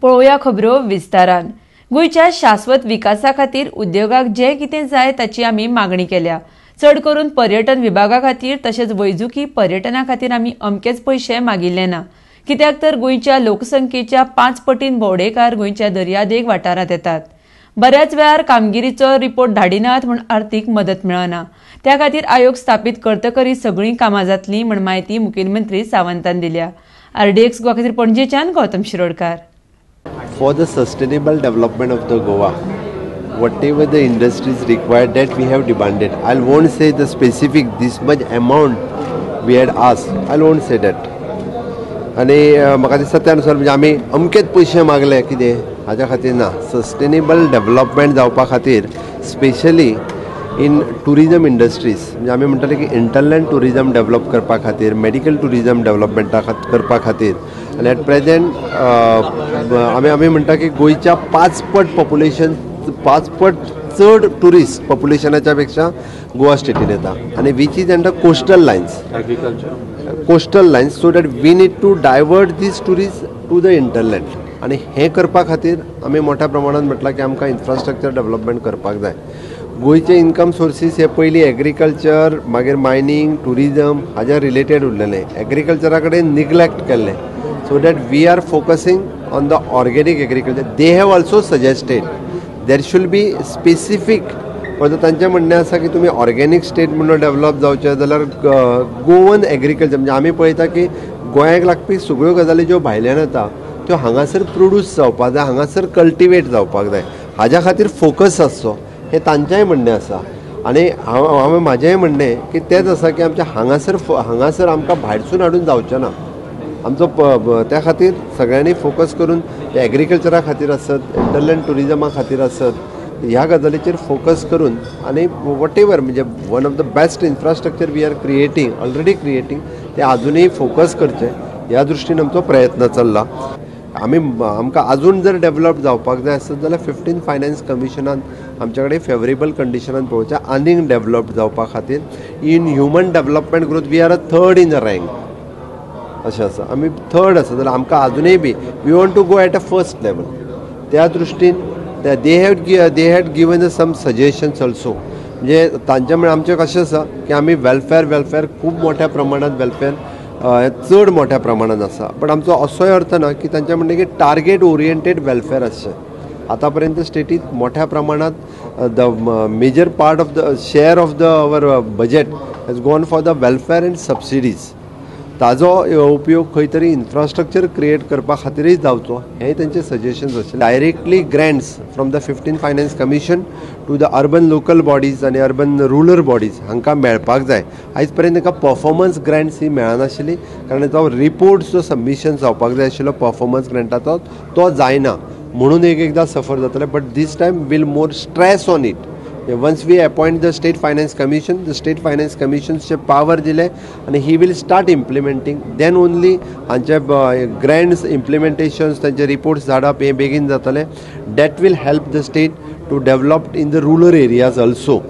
पळोवया खबरो विस्तारान. गोंयच्या शाश्वत विकासा खातीर उद्योगाक जें कितें जाय ताची आमी मागणी केल्या. चड करून पर्यटन विभागा खातीर तशेंच वैजकी पर्यटना खातीर आमी अमकेच पयशे मागिल्ले ना, कित्याक तर गोंयच्या लोकसंख्येच्या 5 पटीन भोंवडेकार गोंयच्या दर्यादेग वाठारांत येतात. बऱ्याच वेळार कामगिरीचो रिपोर्ट धाडिनात म्हूण आर्थीक मदत मेळना. त्या खातीर आयोग स्थापीत करतकरी सगळीं कामां जातलीं म्हूण म्हायती मुखेलमंत्री सावंतान दिल्या. आरडीएक्स गोवा खातीर पणजेच्यान Gautam Shirodkar. For the sustainable development of the Goa, whatever the industries required that we have demanded. I won't say the specific this much amount we had asked. I won't say that. आनी म्हाका दिसता त्या अनुसार म्हणजे आमी अमकेच पयशे मागले कितें हाज्या खातीर ना. सस्टेनेबल डेव्हलपमेंट जावपा खातीर स्पेशली इन ट्युरिजम इंडस्ट्रीज म्हणजे आमी म्हणटाले की इंटरलँड ट्युरिजम डेव्हलप करपा खातीर, मेडिकल ट्युरिजम डेव्हलपमेंटा करपा खातीर. आनी एट प्रेजेंट आमी आमी म्हणटा की गोंयच्या 5 पट पॉप्युलेशन, 5 पट चड ट्युरिस्ट पॉप्युलेशनाच्या पेक्षा गोवा स्टेटीन येता आनी which is under coastal lines, agriculture coastal lines, so that we need to divert these tourist to the hinterland. आनी हें करपा खातीर आमी मोठ्या प्रमाणात म्हटलां की आमकां इन्फ्रास्ट्रक्चर डेव्हलपमेंट करपाक जाय. गोंयचे इन्कम सोर्सीस हे पयलीं एग्रीकल्चर, मागीर मायनींग, ट्युरिजम हाज्या रिलेटेड उरलेलें. एग्रीकल्चरा कडेन निग्लेक्ट केल्लें. So that we are focusing on the organic agriculture. They have also suggested there should be specific. तांचें म्हणणें आसा की तुमी ऑर्गेनीक स्टेट म्हणून डेव्हलप जावचें जाल्यार गोवन एग्रीकल्चर म्हणजे आमी पळयता की गोंयाक लागपी सगळ्यो गजाली ज्यो भायल्यान येता त्यो हांगासर प्रोड्यूस जावपाक जाय, हांगासर कल्टिवेट जावपाक जाय, हाज्या खातीर फोकस आसचो हें तांचेंय म्हणणें आसा. आनी हांव म्हाजेंय म्हणणें की तेंच आसा की आमच्या हांगासर आमकां भायरसून हाडून जावचें ना आमचो. त्या खातीर सगळ्यांनी फोकस करून एग्रीकल्चरा खातीर आसत, इंटरलँड ट्युरिजमा खातीर आसत, ह्या गजालीचेर फोकस करून आनी what ever म्हणजे one of the best infrastructure we are creating, already creating, ते आजुनूय फोकस करचें ह्या दृश्टीन आमचो प्रयत्न चल्ला. आमी आमकां आजून जर डेव्हलप जावपाक जाय आसत जाल्यार 15 फायनान्स कमिशनान आमच्या कडेन फेवरेबल कंडिशनान पळोवचें आनीक डेव्हलप जावपा खातीर. In human development growth we are a third in a rank अशें आसा. आमी थर्ड आसा जाल्यार आमकां आजुनूय बी we want to go at a first level. त्या दृश्टीन they had given some suggestions also. म्हणजे तांचे म्हळ्यार आमचें कशें आसा की आमी वेलफेर खूब मोठ्या प्रमाणांत वेलफेर चड मोठ्या प्रमाणांत आसा, बट आमचो असोय अर्थ ना की तांचें म्हणणें की टार्गेट ओरिएंटेड वेलफेर आसचें. आतां पर्यंत स्टेटींत मोठ्या प्रमाणांत the major part of the share of the our budget has gone for the welfare and subsidies. ताजो उपयोग खंय तरी इन्फ्रास्ट्रक्चर क्रिएट करपा खातीरय जावचो हें तांचे सजेशन्स आशिल्ले. Directly grants from the 15 finance commission to the urban local bodies आनी अर्बन रुरल बॉडीज हांकां मेळपाक जाय. आयज पर्यंत तांकां पर्फॉर्मन्स ग्रँट्स ही मेळनाशिल्ली, कारण तो रिपोर्ट्स जो सबमिशन जावपाक जाय आशिल्लो पर्फॉर्मन्स ग्रँटाचो तो जायना म्हणून एक एकदां सफर जातलें. But this time will more stress on it. Once we appoint the State Finance Commission, the State Finance Commission चे power दिले आणि he will start implementing. Then only हांचे grants implementations तांचे reports धाडप हे बेगीन जातले. That will help the state to develop in the rural areas also.